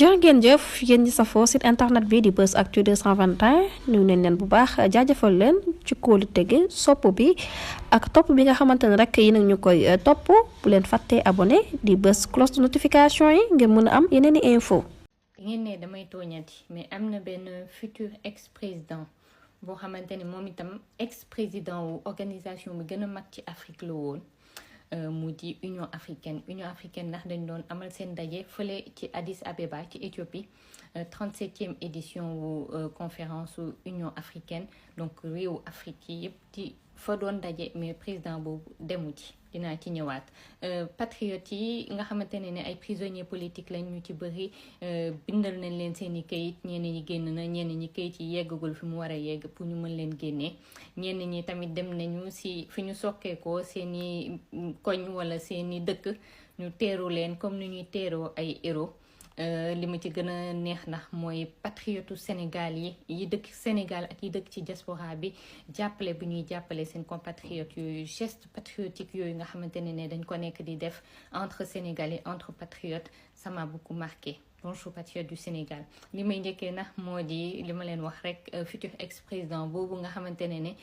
jërë ngeen jëf yéen ñi safoo site internet bi di Buzz Actu 221 ñu neen leen bu baax jaajëfal leen ci kóolu tege sopp bi ak topp bi nga xamante ne rek yi nag ñu koy topp bu leen fàttee abonné di bës cloche de notification yi ngeen mën a am yeneen i info ngeen ne damay tooñati mais am na benn futur ex président boo xamante ne moom itam ex président wu organisation bi gën a mag ci Afrique la woon mu di Union africaine ndax dañ doon amal seen daje fële ci Addis Abeba ci Éthiopie 37e édition wu conférence wu Union africaine donc réewu Afrique yi yëpp ci fa doon daje mais président boobu demu ci dinaa ci ñëwaat patriotes yi nga xamante ne ay prisonniers politiques lañ ñu ci bëri bindal nañ leen seen i kayit ñenn ñi génn na ñenn ñi kayit yi yeggagul fi mu war a yegg pour ñu mën leen génnee ñenn ñi tamit dem nañu si fi ñu sokkeekoo seen i koñ wala seen i dëkk ñu teeru leen comme ni ñuy teeroo ay héros li ma ci gën a neex ndax mooy patriotu Sénégal yi dëkk Sénégal ak yi dëkk ci diaspora bi jàppale bu ñuy jàppale seen compatriotes yooyu geste patriotique yooyu nga xamante ne dañ ko nekk di def entre Sénégalais entre patriotes ça m'a beaucoup marqué. Bonjour patriote du Sénégal li may njëkkee nag moo di li ma leen wax rek futur ex président boobu nga xamante ne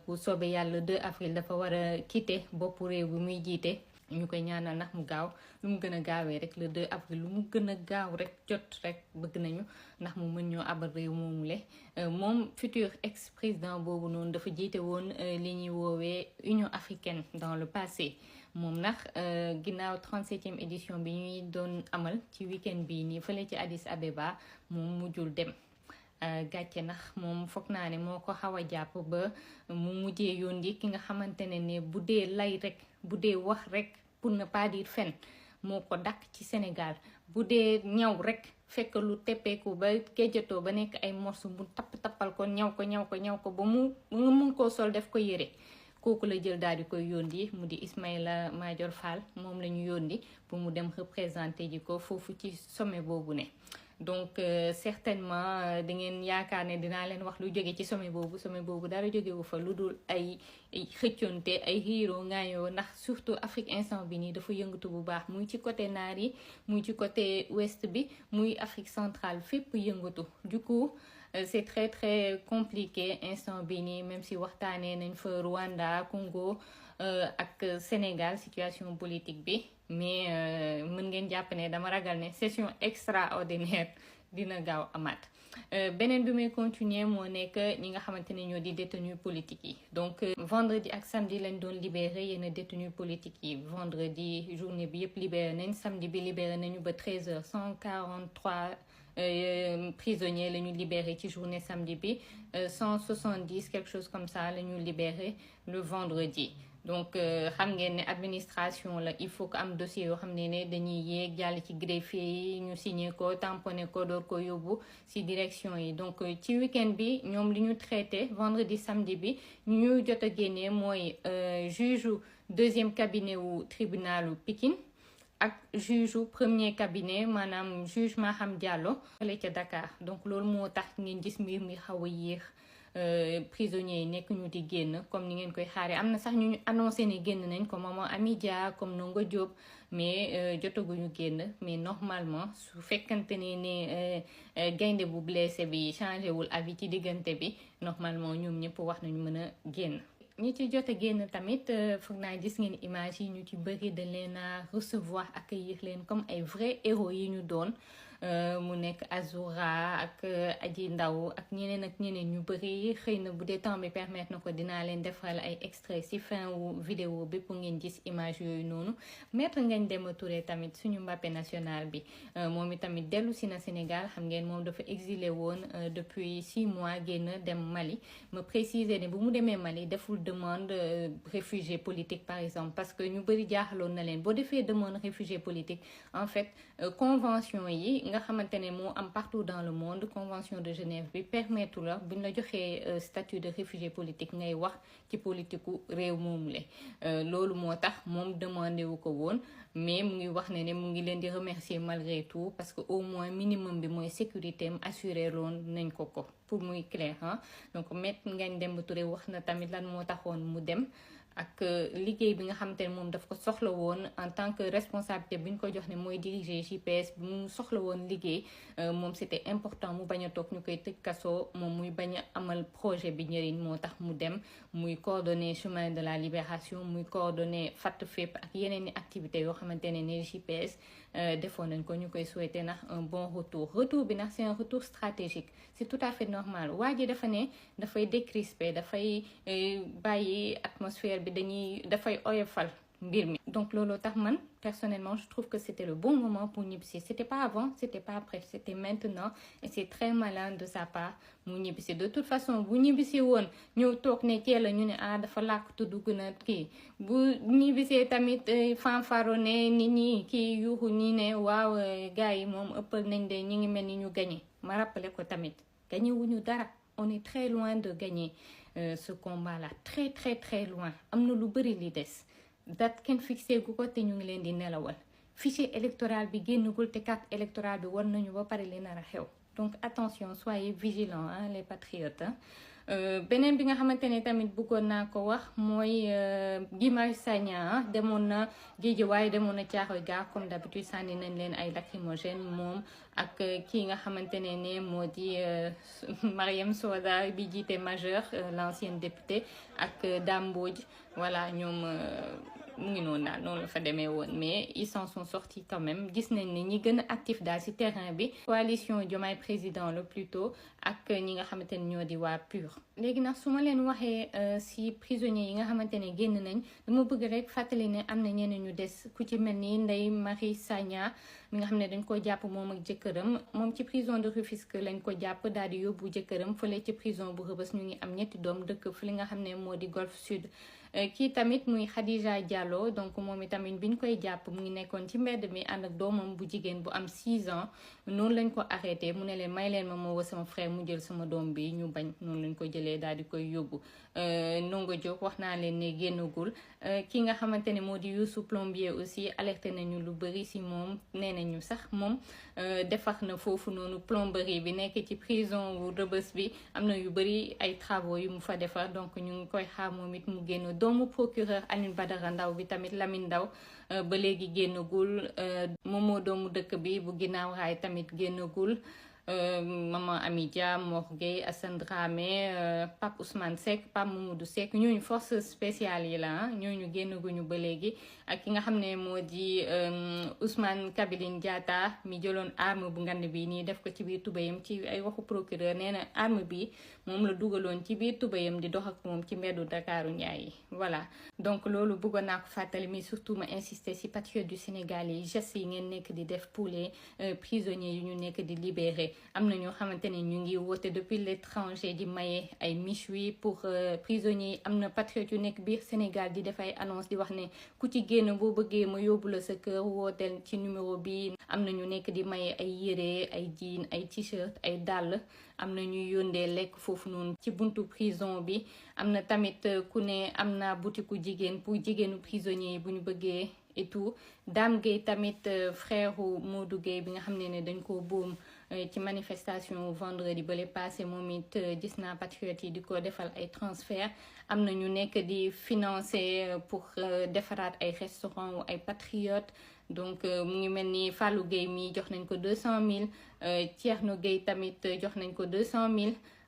bu soobee yàlla 2 avril dafa war a quitter boppu réew bi muy jiite. ñu koy ñaanal ndax mu gaaw lu mu gën a gaawee rek le 2 avril lu mu gën a gaaw rek jot rek bëgg nañu ndax mu mën ñoo abal réew moomule moom futur ex président boobu noonu dafa jiite woon li ñuy woowee Union africaine dans le passé moom nag ginnaaw 37e édition bi ñuy doon amal ci week-end bii nii fële ci Addis Abeba moom mujjul dem gàcce ndax moom foog naa ne moo ko xaw a jàpp ba mu mujjee yónni ki nga xamante ne bu dee lay rek bu dee wax rek pour ne pas dire fen moo ko dakk ci Sénégal bu dee ñaw rek fekk lu teppeeku ba géejatoo ba nekk ay morceau bu tappal ko ñaw ko ba mu mun koo sol def ko yére kooku la jël daal di koy yónni mu di Ismaïla Madior Fall moom la ñu yónni pour mu dem représenter ji ko foofu ci sommet boobu ne donc certainement da ngeen yaakaar ne dinaa leen wax lu jóge ci sommet boobu dara jógewu fa lu dul ay xëccoonte ay xiiroo ngaayoo ndax surtout Afrique instant bi nii dafa yëngatu bu baax muy ci côté naar yi muy ci côté ouest bi muy Afrique centrale fépp yëngatu du coup c'est très très compliqué instant bi nii même si waxtaanee nañ fa Rwanda Congo ak Sénégal situation politique bi mais mën ngeen jàpp ne dama ragal ne session extraordinaire dina gaaw amaat beneen bi may continuer moo nekk ñi nga xamante ne ñoo di détenus politiques yi donc vendredi ak samedi lañ doon libéré yenn détenus politiques yi vendredi journée bi yëpp libéré nañ samedi bi libéré nañu ba 13h 143 prisonniers la ñu libéré ci journée samedi bi 170 quelque chose comme ça la ñu libéré le vendredi donc xam ngeen ne administration la il faut que am dossier yoo xam ne dañuy yéeg jàll ci greffier yi ñu signé ko tamponné ko door ko yóbbu ci direction yi donc ci week-end bi ñoom li ñu traité vendredi samedi bi ñu jot a génnee mooy juge deuxième cabinet wu tribunalu Pikine ak juge premier cabinet maanaam juge Maham Diallo fële ca Dakar donc loolu moo tax ngeen gis mbir mi xaw a yéex prisonniers yi nekk ñu di génn comme ni ngeen koy xaaree am na sax ñu annoncé ne génn nañ comme maman Amidia comme Ndongo Diop mais jotaguñu génn mais normalement su fekkante ne gaynde bu blessé bi changé wul avis ci diggante bi normalement ñoom ñëpp wax nañu mën a génn. ñi ci jot a génn tamit foog naa gis ngeen image yi ñu ci bëri dañ leen a recevoir accueillir leen comme ay vrais héros yi ñu doon mu nekk Azoura ak Aji Ndaw ak ñeneen ñu bëri xëy na bu dee temps bi permettre na ko dinaa leen defal ay extrait ci fin wu vidéo bi pour ngeen gis image yooyu noonu Maître Ngagne Demba Touré tamit suñu Mbappé national bi moom i tamit dellu si na Sénégal xam ngeen moom dafa exilé woon depuis 6 mois génn dem Mali ma préciser ne bu mu demee Mali deful demande réfugié politique par exemple parce que ñu bëri jaaxaloon na leen boo defee demande réfugié politique en fait convention yi nga xamante ne moo am partout dans le monde convention de Genève bi permettre la buñ la joxee statut de réfugié politique ngay wax ci politiku réew moomule loolu moo tax moom demandé wu ko woon mais mu ngi wax ne mu ngi leen di remercier malgré tout parce que au moins minimum bi mooy sécurité am assuré loon nañ ko pour muy clair donc Maître Ngagne Demba Touré wax na tamit lan moo taxoon mu dem ak liggéey bi nga xamante ne moom daf ko soxla woon en tant que responsabilité bi ñu ko jox ne mooy diriger JPS bi mu soxla woon liggéey moom c'était important mu bañ a toog ñu koy tëj kaso moom muy bañ a amal projet bi njëriñ moo tax mu dem muy coordonner chemin de la libération muy coordonner Fatt Fépp ak yeneen i activités yoo xamante ne JPS defoon nañ ko ñu koy souhaiter ndax un bon retour bi nag c'est un retour stratégique c'est tout à fait normal waa ji dafa ne dafay décrisper dafay bàyyi atmosphère bi dafay oyofal mbir mi donc loolu tax man personnellement je trouve que c'était le bon moment pour ñibbisi c'était pas avant c'était pas après c'était maintenant et c'est très malin de sa part mu ñibbisi de toute façon bu ñibbisi woon ñëw toog ne kee la ñu ne dafa làkk tudd na kii bu ñibbisee tamit fanfarone nit ñi kii yuuxu ñi ne waaw gars yi moom ëppal nañ de ñi ngi mel ni ñu gagné ma rappelé ko tamit gagné wuñu dara on est très loin de gagner ce combat là très très très loin am na lu bëri li des date kenn fixé gu ko te ñu ngi leen di nelawal fichier électoral bi génnagul te carte électorale bi war nañu ba pare li nar a xew donc attention soyez vigilants les patriotes beneen bi nga xamante ne tamit bëggoon naa ko wax mooy Guy Marius Sagna demoon na Guédiawaye demoon na Thiaroye Gare comme d'habitude sànni nañ leen ay lacrymogène moom ak kii nga xamante ne moo di Mariam Soda bi jiite Majeur l'ancienne députée ak Dame Mbodj voilà ñoom mu ngi noonu daal noonu la fa demee woon mais ils s'en sont sortis quand même gis nañ ne ñi gën a actif daal ci terrain bi coalition Diomaye président le plutôt ak ñi nga xamante ne ñoo di waa PUR. léegi nag su ma leen waxee ci prisonniers yi nga xamante ne génn nañ dama bëgg rek fàttali ne am na ñeneen ñu des ku ci mel ni Ndeye Marie Sagna mi nga xam ne dañ ko jàpp moom ak jëkkëram moom ci prison de Rufisque lañ ko jàpp daal di yóbbu jëkkëram fële ci prison bu Rebeuss ñu ngi am ñetti doom dëkk fi li nga xam ne moo di Golf Sud. kii tamit muy Khadija Diallo donc moom itamit bi ñu koy jàpp mu ngi nekkoon ci mbedd mi ànd ak doomam bu jigéen bu am 6 ans noonu lañ ko arrêté mu ne leen may leen ma woo sama frère mu jël sama doom bi ñu bañ noonu lañ ko jëlee daal di koy yóbbu. Ndongo Diop wax naa leen ne génnagul ki nga xamante ne moo di Youssou Plombier aussi alerté nañu lu bëri si moom nee nañu sax moom defar na foofu noonu plomberie bi nekk ci prison bu Rebeuss bi am na yu bëri ay travaux yu mu fa defar donc ñu ngi koy xaar moom it mu génn. doomu procureur Alioune Badara Ndaw bi tamit Lamine Ndaw ba léegi génnagul moom moo doomu dëkk bi bu ginnaaw raay tamit génnagul Maman Ami Dia Mor Gueye Assane Dramé Pape Ousmane Seck Pape Mamadou Seck ñooñu force spéciale yi la ñooñu génnaguñu ba léegi ak ki nga xam ne moo di Ousmane Kabiline Diatta mi jëloon arme bu ngand bi nii def ko ci biir tubéyam ci ay waxu procureur nee na arme bi moom la dugaloon ci biir tubéyam di dox ak moom ci mbeddu Dakaaru Njaay yi voilà donc loolu bëggoon naa ko fàttali mais surtout ma insister ci patriotes du Sénégal yi gestes yi ngeen nekk di def pour les prisonniers yu ñu nekk di libérer am na ñoo xamante ne ñu ngi woote depuis l'étranger di maye ay méchoui pour prisonniers yi am na patriotes yu nekk biir Sénégal di def ay annonce di wax ne ku ci génn boo bëggee ma yóbbu la sa kër wooteel ci numéro bi am na ñu nekk di maye ay yére ay jean ay t-shirt ay dàll am na ñuy yóndee lekk foofu noonu ci buntu prison bi am na tamit ku ne am na boutique jigéen pour jigéenu prisonniers yi bu ñu bëggee et tout Dame Gueye tamit frère Modou Gueye bi nga xam ne dañ ko boom ci manifestation vendredi bale passé moom it gis naa patriotes yi di ko defal ay transfert am na ñu nekk di financer pour defaraat ay restaurant wu ay patriotes donc mu ngi mel ni Fallou Gueye mi jox nañ ko 200 000 Thierno Gueye tamit jox nañ ko 200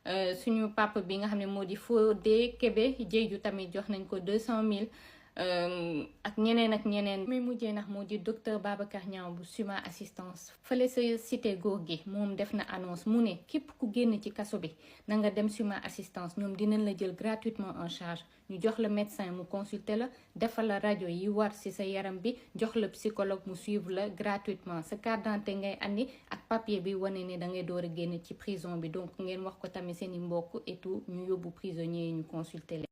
000 suñu papa bi nga xam ne moo di Fodé Kébé Diédhiou tamit jox nañ ko 200 000 ak ñeneen muy mujjee ndax moo di docteur Babacar Niang bu Suma assistance fële sa cité góor gi moom def na annonce mu ne képp ku génn ci kaso bi na nga dem Suma assistance ñoom dinañ la jël gratuitement en charge ñu jox la médecin mu consulter la defal la rajo yi war ci sa yaram bi jox la psychologue mu suivre la gratuitement sa carte d'identité ngay andi ak papier bi wane ne da ngay door a génn ci prison bi donc ngeen wax ko tamit seen i mbokk et tout ñu yóbbu prisonniers yi ñu consulter leen